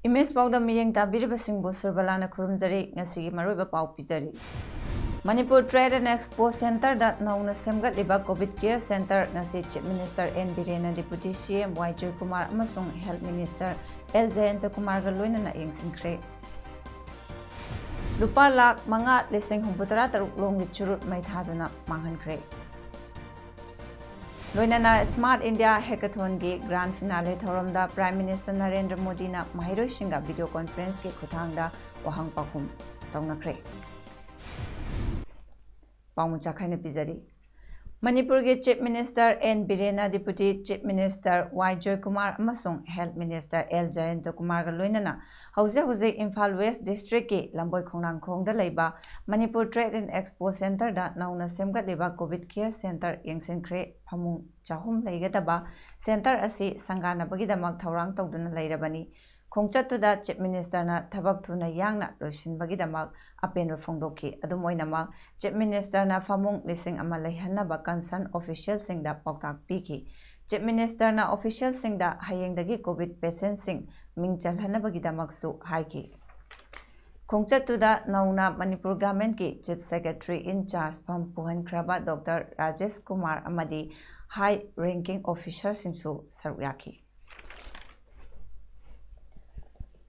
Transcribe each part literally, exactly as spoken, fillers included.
Image ꯄꯥꯎꯗ ꯃꯤꯠꯌꯦꯡ ꯇꯥꯕꯤꯔꯤꯕꯁꯤꯡꯕꯨ ꯁꯨꯔꯕꯂꯥꯅ ꯈꯨꯔꯨꯝꯖꯔꯤ꯫ ꯉꯁꯤꯒꯤ ꯃꯔꯨꯑꯣꯏꯕ ꯄꯥꯎ ꯄꯤꯖꯔꯤ꯫ ꯃꯅꯤꯄꯨꯔ Trade and Expo Centreꯗ ꯅꯧꯅ ꯁꯦꯝꯒꯠꯂꯤꯕ COVID Care Centre ꯉꯁꯤ Chief Minister N ꯕꯤꯔꯦꯟꯅ, Deputy C M Y Joykumar ꯑꯃꯁꯨꯡ Health Minister L ꯖꯌꯟꯇꯀꯨꯃꯥꯔꯒ ꯂꯣꯏꯅꯅ ꯌꯦꯡꯁꯤꯟꯈ꯭ꯔꯦ꯫ ꯂꯨꯄꯥ ꯂꯥꯈ ꯃꯉꯥ ꯂꯤꯁꯤꯡ ꯍꯨꯝꯐꯨꯇꯔꯥ ꯇꯔꯨꯛ ꯂꯣꯝꯒꯤ ꯆꯨꯔꯨꯞ ꯃꯩ ꯊꯥꯗꯨꯅ ꯃꯥꯡꯍꯟꯈ꯭ꯔꯦ꯫ ꯂꯣꯏꯅꯅ Smart India Hackathonꯒꯤ Grand Finale ꯊꯧꯔꯝꯗ Prime Minister ꯅꯔꯦꯟꯗ꯭ꯔ ꯃꯣꯗꯤꯅ ꯃꯍꯩꯔꯣꯏꯁꯤꯡꯒ video conferenceꯀꯤ ꯈꯨꯠꯊꯥꯡꯗ ꯋꯥꯍꯪ ꯄꯥꯎꯈꯨꯝ ꯇꯧꯅꯈ꯭ꯔꯦ꯫ ꯄꯥꯎꯃꯆꯥ ꯈꯥꯏꯅ ꯄꯤꯖꯔꯤ꯫ ꯃꯅꯤꯄꯨꯔꯒꯤ Chief Minister N ꯕꯤꯔꯦꯟꯅ, Deputy Chief Minister Y Joykumar ꯑꯃꯁꯨꯡ Health Minister L ꯖꯌꯟꯇꯀꯨꯃꯥꯔꯒ ꯂꯣꯏꯅꯅ ꯍꯧꯖꯤꯛ ꯍꯧꯖꯤꯛ ꯏꯝꯐꯥꯜ West Districtꯀꯤ ꯂꯝꯕꯣꯏ ꯈꯣꯡꯅꯥꯡꯈꯣꯡꯗ ꯂꯩꯕ ꯃꯅꯤꯄꯨꯔ Trade and Expo Centreꯗ ꯅꯧꯅ ꯁꯦꯝꯒꯠꯂꯤꯕ COVID Care Centre ꯌꯦꯡꯁꯤꯟꯈ꯭ꯔꯦ꯫ ꯐꯃꯨꯡ ꯆꯍꯨꯝ ꯂꯩꯒꯗꯕ centre ꯑꯁꯤ ꯁꯪꯒꯥꯅꯕꯒꯤꯗꯃꯛ ꯊꯧꯔꯥꯡ ꯇꯧꯗꯨꯅ ꯂꯩꯔꯕꯅꯤ꯫ ꯈꯣꯡꯆꯠꯇꯨꯗ Chief Ministerꯅ ꯊꯕꯛ ꯊꯨꯅ ꯌꯥꯡꯅ ꯂꯣꯏꯁꯤꯟꯕꯒꯤꯗꯃꯛ ꯑꯄꯦꯟꯕ ꯐꯣꯡꯗꯣꯛꯈꯤ꯫ ꯑꯗꯨꯝ ꯑꯣꯏꯅꯃꯛ, Chief Ministerꯅ ꯐꯃꯨꯡ ꯂꯤꯁꯤꯡ ꯑꯃ ꯂꯩꯍꯟꯅꯕ concern officialꯁꯤꯡꯗ ꯄꯥꯎꯇꯥꯛ ꯄꯤꯈꯤ꯫ Chief Ministerꯅ officialꯁꯤꯡꯗ ꯍꯌꯦꯡꯗꯒꯤ COVID patientꯁꯤꯡ ꯃꯤꯡ ꯆꯜꯍꯟꯅꯕꯒꯤꯗꯃꯛꯁꯨ ꯍꯥꯏꯈꯤ꯫ ꯈꯣꯡꯆꯠꯇꯨꯗ ꯅꯧꯅ Manipur Governmentꯀꯤ Chief Secretary in charge ꯐꯝ ꯄꯨꯍꯟꯈ꯭ꯔꯕ Doctor ꯔꯥꯖꯦꯁ ꯀꯨꯃꯥꯔ ꯑꯃꯗꯤ high ranking officerꯁꯤꯡꯁꯨ ꯁꯔꯨꯛ ꯌꯥꯈꯤ꯫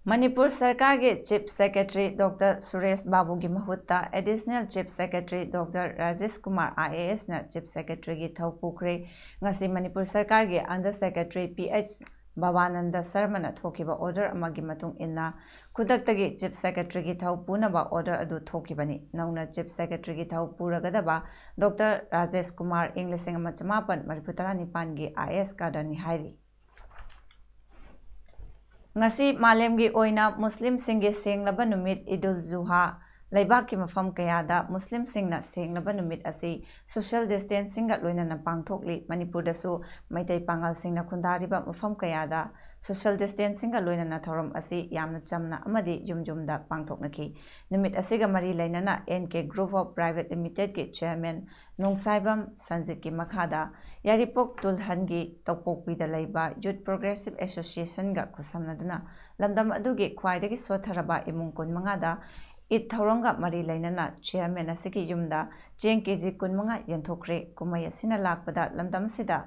ꯃꯅꯤꯄꯨꯔ ꯁꯔꯀꯥꯔꯒꯤ Chief Secretary Doctor ꯁꯨꯔꯦꯁ ꯕꯥꯕꯨꯒꯤ ꯃꯍꯨꯠꯇ Additional Chief Secretary Doctor Rajesh Kumar IASꯅ Chief Secretaryꯒꯤ ꯊꯧ ꯄꯨꯈ꯭ꯔꯦ꯫ ꯉꯁꯤ ꯃꯅꯤꯄꯨꯔ ꯁꯔꯀꯥꯔꯒꯤ Under Secretary P H ꯕꯕꯥꯅꯟꯗ ꯁꯔꯃꯅ ꯊꯣꯛꯈꯤꯕ order ꯑꯃꯒꯤ ꯃꯇꯨꯡ ꯏꯟꯅ, ꯈꯨꯗꯛꯇꯒꯤ Chief Secretaryꯒꯤ ꯊꯧ ꯄꯨꯅꯕ order ꯑꯗꯨ ꯊꯣꯛꯈꯤꯕꯅꯤ꯫ ꯅꯧꯅ Chief Secretaryꯒꯤ ꯊꯧ ꯄꯨꯔꯒꯗꯕ Doctor ꯔꯥꯖꯦꯁ ꯀꯨꯃꯥꯔ ꯏꯪ ꯂꯤꯁꯤꯡ ꯑꯃ ꯆꯃꯥꯄꯟ ꯃꯔꯤꯐꯨ ꯇꯔꯥꯅꯤꯄꯥꯟꯒꯤ IAS cadreꯅꯤ ꯍꯥꯏꯔꯤ꯫ ꯉꯁꯤ ꯃꯥꯂꯦꯝꯒꯤ ꯑꯣꯏꯅ ꯃꯨꯁꯂꯤꯝꯁꯤꯡꯒꯤ ꯁꯦꯡꯂꯕ ꯅꯨꯃꯤꯠ ꯏꯗꯨꯜ ꯖꯨꯍꯥ꯫ ꯂꯩꯕꯥꯛꯀꯤ ꯃꯐꯝ ꯀꯌꯥꯗ ꯃꯨꯁꯂꯤꯝꯁꯤꯡꯅ ꯁꯦꯡꯂꯕ ꯅꯨꯃꯤꯠ ꯑꯁꯤ social distancingꯒ ꯂꯣꯏꯅꯅ ꯄꯥꯡꯊꯣꯛꯂꯤ꯫ ꯃꯅꯤꯄꯨꯔꯗꯁꯨ ꯃꯩꯇꯩ ꯄꯥꯉꯜꯁꯤꯡꯅ ꯈꯨꯟꯗꯥꯔꯤꯕ ꯃꯐꯝ ꯀꯌꯥꯗ social distancingꯒ ꯂꯣꯏꯅꯅ ꯊꯧꯔꯝ ꯑꯁꯤ ꯌꯥꯝꯅ ꯆꯝꯅ ꯑꯃꯗꯤ ꯌꯨꯝ ꯌꯨꯝꯗ ꯄꯥꯡꯊꯣꯛꯅꯈꯤ꯫ ꯅꯨꯃꯤꯠ ꯑꯁꯤꯒ ꯃꯔꯤ ꯂꯩꯅꯅ N K Group of Private Limitedꯀꯤ chairman ꯅꯣꯡꯁꯥꯏꯕꯝ ꯁꯟꯖꯤꯠꯀꯤ ꯃꯈꯥꯗ ꯌꯥꯏꯔꯤꯄꯣꯛ ꯇꯨꯜꯍꯟꯒꯤ ꯇꯧꯄꯣꯛꯄꯤꯗ ꯂꯩꯕ Youth Progressive Associationꯒ ꯈꯨꯠꯁꯝꯅꯗꯨꯅ ꯂꯝꯗꯝ ꯑꯗꯨꯒꯤ ꯈ꯭ꯋꯥꯏꯗꯒꯤ ꯁꯣꯠꯊꯔꯕ ꯏꯃꯨꯡ ꯀꯨꯟꯃꯉꯥꯗ ꯏꯗ ꯊꯧꯔꯝꯒ ꯃꯔꯤ ꯂꯩꯅꯅ chairman ꯑꯁꯤꯒꯤ ꯌꯨꯝꯗ ꯆꯦꯡ KG ꯀꯨꯟꯃꯉꯥ ꯌꯦꯟꯊꯣꯛꯈ꯭ꯔꯦ꯫ ꯀꯨꯝꯍꯩ ꯑꯁꯤꯅ ꯂꯥꯛꯄꯗ ꯂꯝꯗꯝ ꯑꯁꯤꯗ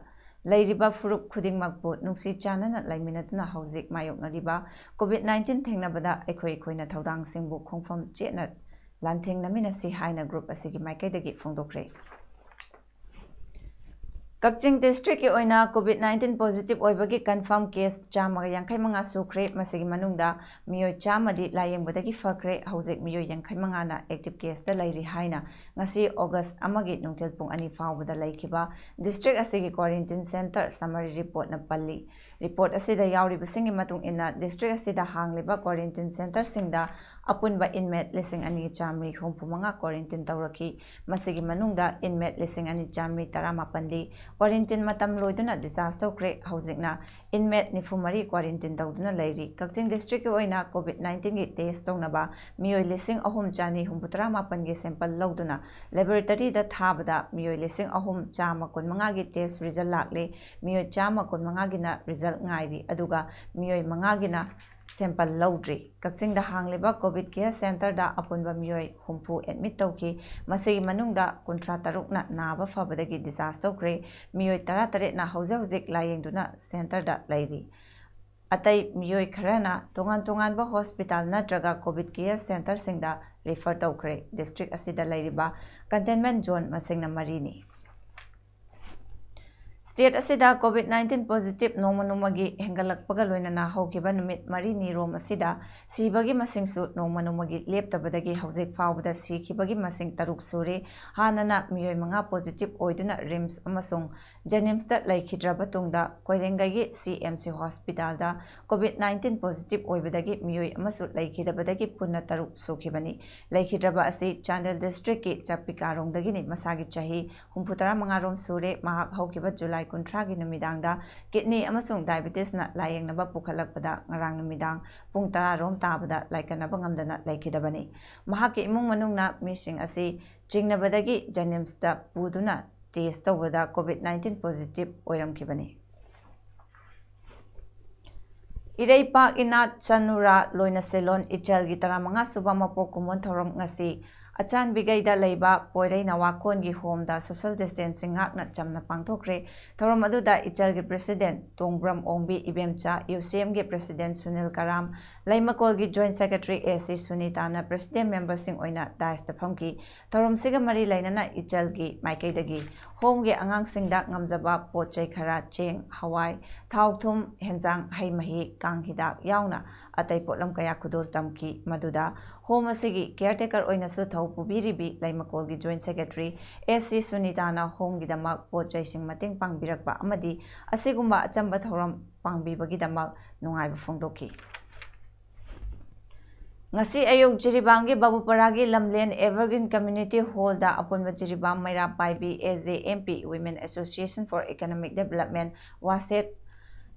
ꯂꯩꯔꯤꯕ ꯐꯨꯔꯨꯞ ꯈꯨꯗꯤꯡꯃꯛꯄꯨ ꯅꯨꯡꯁꯤ ꯆꯥꯟꯅꯅ ꯂꯩꯃꯤꯟꯅꯗꯨꯅ ꯍꯧꯖꯤꯛ ꯃꯥꯌꯣꯛꯅꯔꯤꯕ COVID nineteen ꯊꯦꯡꯅꯕꯗ ꯑꯩꯈꯣꯏ ꯑꯩꯈꯣꯏꯅ ꯊꯧꯗꯥꯡꯁꯤꯡꯕꯨ ꯈꯣꯡꯐꯝ ꯆꯦꯠꯅ ꯂꯥꯟꯊꯦꯡꯅꯃꯤꯟꯅꯁꯤ ꯍꯥꯏꯅ group ꯑꯁꯤꯒꯤ ꯃꯥꯏꯀꯩꯗꯒꯤ ꯐꯣꯡꯗꯣꯛꯈ꯭ꯔꯦ꯫ ꯀꯛꯆꯤꯡ districtꯀꯤ ꯑꯣꯏꯅ COVID nineteen positive ꯑꯣꯏꯕꯒꯤ confirm case ꯆꯥꯝꯃꯒ ꯌꯥꯡꯈꯩ ꯃꯉꯥ ꯁꯨꯈ꯭ꯔꯦ꯫ ꯃꯁꯤꯒꯤ ꯃꯅꯨꯡꯗ ꯃꯤꯑꯣꯏ ꯆꯥꯝꯃꯗꯤ ꯂꯥꯌꯦꯡꯕꯗꯒꯤ ꯐꯈ꯭ꯔꯦ꯫ ꯍꯧꯖꯤꯛ ꯃꯤꯑꯣꯏ ꯌꯥꯡꯈꯩ ꯃꯉꯥꯅ active caseꯇ ꯂꯩꯔꯤ ꯍꯥꯏꯅ ꯉꯁꯤ August ꯑꯃꯒꯤ ꯅꯨꯡꯊꯤꯜ ꯄꯨꯡ ꯑꯅꯤ ꯐꯥꯎꯕꯗ ꯂꯩꯈꯤꯕ district ꯑꯁꯤꯒꯤ quarantine center summary reportꯅ ꯄꯜꯂꯤ꯫ Report ꯑꯁꯤꯗ ꯌꯥꯎꯔꯤꯕꯁꯤꯡꯒꯤ ꯃꯇꯨꯡ ꯏꯟꯅ district ꯑꯁꯤꯗ ꯍꯥꯡꯂꯤꯕ quarantine centreꯁꯤꯡꯗ ꯑꯄꯨꯟꯕ inmate ꯂꯤꯁꯤꯡ ꯑꯅꯤ ꯆꯥꯃꯔꯤ ꯍꯨꯝꯐꯨ ꯃꯉꯥ quarantine ꯇꯧꯔꯛꯈꯤ꯫ ꯃꯁꯤꯒꯤ ꯃꯅꯨꯡꯗ inmate ꯂꯤꯁꯤꯡ ꯑꯅꯤ ꯆꯥꯃꯔꯤ ꯇꯔꯥꯃꯥꯄꯟꯗꯤ quarantine ꯃꯇꯝ ꯂꯣꯏꯗꯨꯅ discharge ꯇꯧꯈ꯭ꯔꯦ꯫ ꯍꯧꯖꯤꯛꯅ inmate ꯅꯤꯐꯨ ꯃꯔꯤ quarantine ꯇꯧꯗꯨꯅ ꯂꯩꯔꯤ꯫ ꯀꯛꯆꯤꯡ districtꯀꯤ ꯑꯣꯏꯅ COVID nineteenꯒꯤ test ꯇꯧꯅꯕ ꯃꯤꯑꯣꯏ ꯂꯤꯁꯤꯡ ꯑꯍꯨꯝ ꯆꯥꯅꯤ ꯍꯨꯝꯐꯨ ꯇꯔꯥꯃꯥꯄꯟꯒꯤ sample ꯂꯧꯗꯨꯅ laboratoryꯗ ꯊꯥꯕꯗ ꯃꯤꯑꯣꯏ ꯂꯤꯁꯤꯡ ꯑꯍꯨꯝ ꯆꯥꯝꯃ ꯀꯨꯟꯃꯉꯥꯒꯤ test result ꯂꯥꯛꯂꯦ꯫ ꯃꯤꯑꯣꯏ ꯆꯥꯝꯃ ꯀꯨꯟꯃꯉꯥꯒꯤꯅ result ꯉꯥꯏꯔꯤ, ꯑꯗꯨꯒ ꯃꯤꯑꯣꯏ ꯃꯉꯥꯒꯤꯅ sample ꯂꯧꯗ꯭ꯔꯤ꯫ ꯀꯛꯆꯤꯡꯗ ꯍꯥꯡꯂꯤꯕ COVID care centreꯗ ꯑꯄꯨꯟꯕ ꯃꯤꯑꯣꯏ ꯍꯨꯝꯐꯨ admit ꯇꯧꯈꯤ꯫ ꯃꯁꯤꯒꯤ ꯃꯅꯨꯡꯗ ꯀꯨꯟꯊ꯭ꯔꯥ ꯇꯔꯨꯛꯅ ꯅꯥꯕ ꯐꯕꯗꯒꯤ discharge ꯇꯧꯈ꯭ꯔꯦ꯫ ꯃꯤꯑꯣꯏ ꯇꯔꯥ ꯇꯔꯦꯠꯅ ꯍꯧꯖꯤꯛ ꯍꯧꯖꯤꯛ ꯂꯥꯌꯦꯡꯗꯨꯅ centreꯗ ꯂꯩꯔꯤ꯫ ꯑꯇꯩ ꯃꯤꯑꯣꯏ ꯈꯔꯅ ꯇꯣꯉꯥꯟ ꯇꯣꯉꯥꯟꯕ hospital ꯅꯠꯇ꯭ꯔꯒ COVID care centreꯁꯤꯡꯗ refer ꯇꯧꯈ꯭ꯔꯦ꯫ District ꯑꯁꯤꯗ ꯂꯩꯔꯤꯕ containment zone ꯃꯁꯤꯡꯅ ꯃꯔꯤꯅꯤ꯫ ꯁ꯭ꯇꯦꯠ ꯑꯁꯤꯗ ꯀꯣꯚꯤꯗ ꯅꯥꯏꯟꯇꯤꯟ ꯄꯣꯖꯤꯇꯤꯚ ꯅꯣꯡꯃ ꯅꯣꯡꯃꯒꯤ ꯍꯦꯟꯒꯠꯂꯛꯄꯒ ꯂꯣꯏꯅꯅ ꯍꯧꯈꯤꯕ ꯅꯨꯃꯤꯠ ꯃꯔꯤꯅꯤꯔꯣꯝ ꯑꯁꯤꯗ ꯁꯤꯕꯒꯤ ꯃꯁꯤꯡꯁꯨ ꯅꯣꯡꯃ ꯅꯣꯡꯃꯒꯤ ꯂꯦꯞꯇꯕꯗꯒꯤ ꯍꯧꯖꯤꯛ ꯐꯥꯎꯕꯗ ꯁꯤꯈꯤꯕꯒꯤ ꯃꯁꯤꯡ ꯇꯔꯨꯛ ꯁꯨꯔꯦ꯫ ꯍꯥꯟꯅꯅ ꯃꯤꯑꯣꯏ ꯃꯉꯥ ꯄꯣꯖꯤꯇꯤꯚ ꯑꯣꯏꯗꯨꯅ ꯔꯤꯝꯁ ꯑꯃꯁꯨꯡ ꯖꯦꯅꯤꯝꯁꯇ ꯂꯩꯈꯤꯗ꯭ꯔꯕ ꯇꯨꯡꯗ ꯀꯣꯏꯔꯦꯡꯒꯩꯒꯤ ꯁꯤ ꯑꯦꯝ ꯁꯤ ꯍꯣꯁꯄꯤꯇꯥꯜꯗ ꯀꯣꯚꯤꯗ ꯅꯥꯏꯟꯇꯤꯟ ꯄꯣꯖꯤꯇꯤꯚ ꯑꯣꯏꯕꯗꯒꯤ ꯃꯤꯑꯣꯏ ꯑꯃꯁꯨ ꯂꯩꯈꯤꯗꯕꯗꯒꯤ ꯄꯨꯟꯅ ꯇꯔꯨꯛ ꯁꯨꯈꯤꯕꯅꯤ꯫ ꯂꯩꯈꯤꯗ꯭ꯔꯕ ꯑꯁꯤ ꯆꯥꯟꯗꯦꯜ ꯗꯤꯁꯇ꯭ꯔꯤꯛꯀꯤ ꯆꯥꯛꯄꯤꯀꯥꯔꯣꯡꯗꯒꯤꯅꯤ꯫ ꯃꯁꯥꯒꯤ ꯆꯍꯤ ꯍꯨꯝꯐꯨꯇꯔꯥ ꯃꯉꯥꯔꯣꯝ ꯁꯨꯔꯦ꯫ ꯃꯍꯥꯛ ꯍꯧꯈꯤꯕ ꯖꯨꯂꯥꯏ ꯀꯨꯟꯊ꯭ꯔꯥꯒꯤ ꯅꯨꯃꯤꯗꯥꯡꯗ ꯀꯤꯗꯅꯤ ꯑꯃꯁꯨꯡ ꯗꯥꯏꯕꯤꯇꯤꯁꯅ ꯂꯥꯌꯦꯡꯅꯕ ꯄꯨꯈꯠꯂꯛꯄꯗ ꯉꯔꯥꯡ ꯅꯨꯃꯤꯗꯥꯡ ꯄꯨꯡ ꯇꯔꯥꯔꯣꯝ ꯇꯥꯕꯗ ꯂꯥꯏꯀꯠꯅꯕ ꯉꯝꯗꯅ ꯂꯩꯈꯤꯗꯕꯅꯤ꯫ ꯃꯍꯥꯛꯀꯤ ꯏꯃꯨꯡ ꯃꯅꯨꯡꯅ ꯃꯤꯁꯤꯡ ꯑꯁꯤ ꯆꯤꯡꯅꯕꯗꯒꯤ ꯖꯦꯅꯤꯝꯁꯇ ꯄꯨꯗꯨꯅ ꯇꯦꯁ ꯇꯧꯕꯗ ꯀꯣꯚꯤꯗ ꯅꯥꯏꯟꯇꯤꯟ ꯄꯣꯖꯤꯇꯤꯚ ꯑꯣꯏꯔꯝꯈꯤꯕꯅꯤ꯫ ꯏꯔꯩꯄꯥꯛ ꯏꯅꯥꯠ ꯆꯅꯨꯔꯥ ꯂꯣꯏꯅꯁꯦꯂꯣꯟ ꯏꯆꯜꯒꯤ ꯇꯔꯥꯃꯉꯥ ꯁꯨꯕ ꯃꯄꯣꯛ ꯀꯨꯝꯑꯣꯟ ꯊꯧꯔꯝ ꯉꯁꯤ ꯑꯆꯥꯟꯕꯤꯒꯩꯗ ꯂꯩꯕ ꯄꯣꯏꯔꯩ ꯅꯋꯥꯀꯣꯟꯒꯤ ꯍꯣꯝꯗ ꯁꯣꯁꯦꯜ ꯗꯤꯁꯇꯦꯟꯁꯤꯡ ꯉꯥꯛꯅ ꯆꯝꯅ ꯄꯥꯡꯊꯣꯛꯈ꯭ꯔꯦ꯫ ꯊꯧꯔꯝ ꯑꯗꯨꯗ ꯏꯆꯜꯒꯤ ꯄ꯭ꯔꯦꯁꯤꯗꯦꯟ ꯇꯣꯡꯕ꯭ꯔꯝ ꯑꯣꯡꯕꯤ ꯏꯕꯦꯝꯆꯥ, ꯌꯨ ꯁꯤ ꯑꯦꯝꯒꯤ ꯄ꯭ꯔꯦꯁꯤꯗꯦꯟ ꯁꯨꯅꯤꯜ ꯀꯔꯥꯝ, ꯂꯩꯃꯀꯣꯜꯒꯤ ꯖꯣꯏꯟꯠ ꯁꯦꯀ꯭ꯔꯦꯇꯔꯤ ꯑꯦ ꯁꯤ ꯁꯨꯅꯤꯇꯥꯅ ꯄ꯭ꯔꯦꯁꯤꯗꯦꯟ ꯃꯦꯝꯕꯔꯁꯤꯡ ꯑꯣꯏꯅ ꯗꯥꯏꯁꯇ ꯐꯝꯈꯤ꯫ ꯊꯧꯔꯝꯁꯤꯒ ꯃꯔꯤ ꯂꯩꯅꯅ ꯏꯆꯜꯒꯤ ꯃꯥꯏꯀꯩꯗꯒꯤ ꯍꯣꯝꯒꯤ ꯑꯉꯥꯡꯁꯤꯡꯗ ꯉꯝꯖꯕ ꯄꯣꯠ ꯆꯩ ꯈꯔ, ꯆꯦꯡ, ꯍꯋꯥꯏ, ꯊꯥꯎ ꯊꯨꯝ, ꯍꯦꯟꯖꯥꯡ, ꯍꯩ ꯃꯍꯤ, ꯀꯥꯡ ꯍꯤꯗꯥꯛ ꯌꯥꯎꯅ ꯑꯇꯩ ꯄꯣꯠꯂꯝ ꯀꯌꯥ ꯈꯨꯗꯣꯜ ꯇꯝꯈꯤ꯫ ꯃꯗꯨꯗ ꯍꯣꯝ ꯑꯁꯤꯒꯤ ꯀꯤꯌꯔꯇꯦꯀꯔ ꯑꯣꯏꯅꯁꯨ ꯊꯧ ꯄꯨꯕꯤꯔꯤꯕꯤ ꯂꯩꯃꯀꯣꯜꯒꯤ ꯖꯣꯏꯟꯠ ꯁꯦꯀ꯭ꯔꯦꯇꯔꯤ ꯑꯦꯁ ꯁꯤ ꯁꯨꯅꯤꯇꯥꯅ ꯍꯣꯝꯒꯤꯗꯃꯛ ꯄꯣꯠ ꯆꯩꯁꯤꯡ ꯃꯇꯦꯡ ꯄꯥꯡꯕꯤꯔꯛꯄ ꯑꯃꯗꯤ ꯑꯁꯤꯒꯨꯝꯕ ꯑꯆꯝꯕ ꯊꯧꯔꯝ ꯄꯥꯡꯕꯤꯕꯒꯤꯗꯃꯛ ꯅꯨꯡꯉꯥꯏꯕ ꯐꯣꯡꯗꯣꯛꯈꯤ꯫ ꯉꯁꯤ ꯑꯌꯨꯛ ꯖꯤꯔꯤꯕꯥꯝꯒꯤ ꯕꯥꯕꯨꯄꯔꯥꯒꯤ ꯂꯝꯂꯦꯟ ꯑꯦꯚꯔꯒ꯭ꯔꯤꯟ ꯀꯝꯃ꯭ꯌꯨꯅꯤꯇꯤ ꯍꯣꯜꯗ ꯑꯄꯨꯟꯕ Jiribam Meira Paibi, A J M P, Women Association for Economic Development, ꯋꯥꯁꯦꯠ,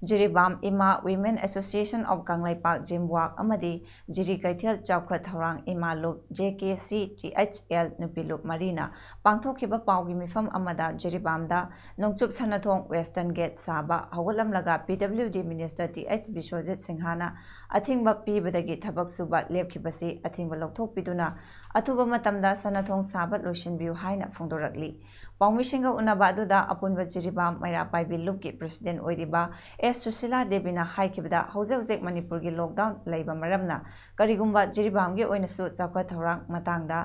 ꯖꯤꯔꯤꯕꯥꯝ ꯏꯃꯥ, Women Association of ꯀꯪꯂꯩꯄꯥꯛ, ꯖꯤꯝꯋꯥꯛ ꯑꯃꯗꯤ ꯖꯤꯔꯤ ꯀꯩꯊꯦꯜ ꯆꯥꯎꯈꯠ ꯊꯧꯔꯥꯡ ꯏꯃꯥ ꯂꯨꯞ, J K C T H L ꯅꯨꯄꯤ ꯂꯨꯞ ꯃꯔꯤꯅ ꯄꯥꯡꯊꯣꯛꯈꯤꯕ ꯄꯥꯎꯒꯤ ꯃꯤꯐꯝ ꯑꯃꯗ ꯖꯤꯔꯤꯕꯥꯝꯗ ꯅꯣꯡꯆꯨꯞ ꯁꯅꯥꯊꯣꯡ ꯋꯦꯁꯇꯔꯟ ꯒꯦꯠ ꯁꯥꯕ ꯍꯧꯒꯠꯂꯝꯂꯒ ꯄꯤ ꯗꯕ꯭ꯂꯤꯎ ꯗꯤ ꯃꯤꯅꯤꯁꯇꯔ ꯇꯤ ꯑꯩꯆ ꯕꯤꯁ꯭ꯋꯖꯤꯠ ꯁꯤꯡꯍꯅ ꯑꯊꯤꯡꯕ ꯄꯤꯕꯗꯒꯤ ꯊꯕꯛ ꯁꯨꯕ ꯂꯦꯞꯈꯤꯕꯁꯤ ꯑꯊꯤꯡꯕ ꯂꯧꯊꯣꯛꯄꯤꯗꯨꯅ ꯑꯊꯨꯕ ꯃꯇꯝꯗ ꯁꯅꯥꯊꯣꯡ ꯁꯥꯕ ꯂꯣꯏꯁꯤꯟꯕꯤꯌꯨ ꯍꯥꯏꯅ ꯐꯣꯡꯗꯣꯔꯛꯂꯤ꯫ ꯄꯥꯎꯃꯤꯁꯤꯡꯒ ꯎꯅꯕ ꯑꯗꯨꯗ ꯑꯄꯨꯟꯕ ꯖꯤꯔꯤꯕꯥꯝ ꯃꯩꯔꯥ ꯄꯥꯏꯕꯤ ꯂꯨꯞꯀꯤ ꯄ꯭ꯔꯦꯁꯤꯗꯦꯟꯠ ꯑꯣꯏꯔꯤꯕ ꯑꯦꯁ ꯁꯨꯁꯤꯂꯥ ꯗꯦꯕꯤꯅ ꯍꯥꯏꯈꯤꯕꯗ, ꯍꯧꯖꯤꯛ ꯍꯧꯖꯤꯛ ꯃꯅꯤꯄꯨꯔꯒꯤ ꯂꯣꯛꯗꯥꯎꯟ ꯂꯩꯕ ꯃꯔꯝꯅ ꯀꯔꯤꯒꯨꯝꯕ ꯖꯤꯔꯤꯕꯥꯝꯒꯤ ꯑꯣꯏꯅꯁꯨ ꯆꯥꯎꯈꯠ ꯊꯧꯔꯥꯡ ꯃꯇꯥꯡꯗ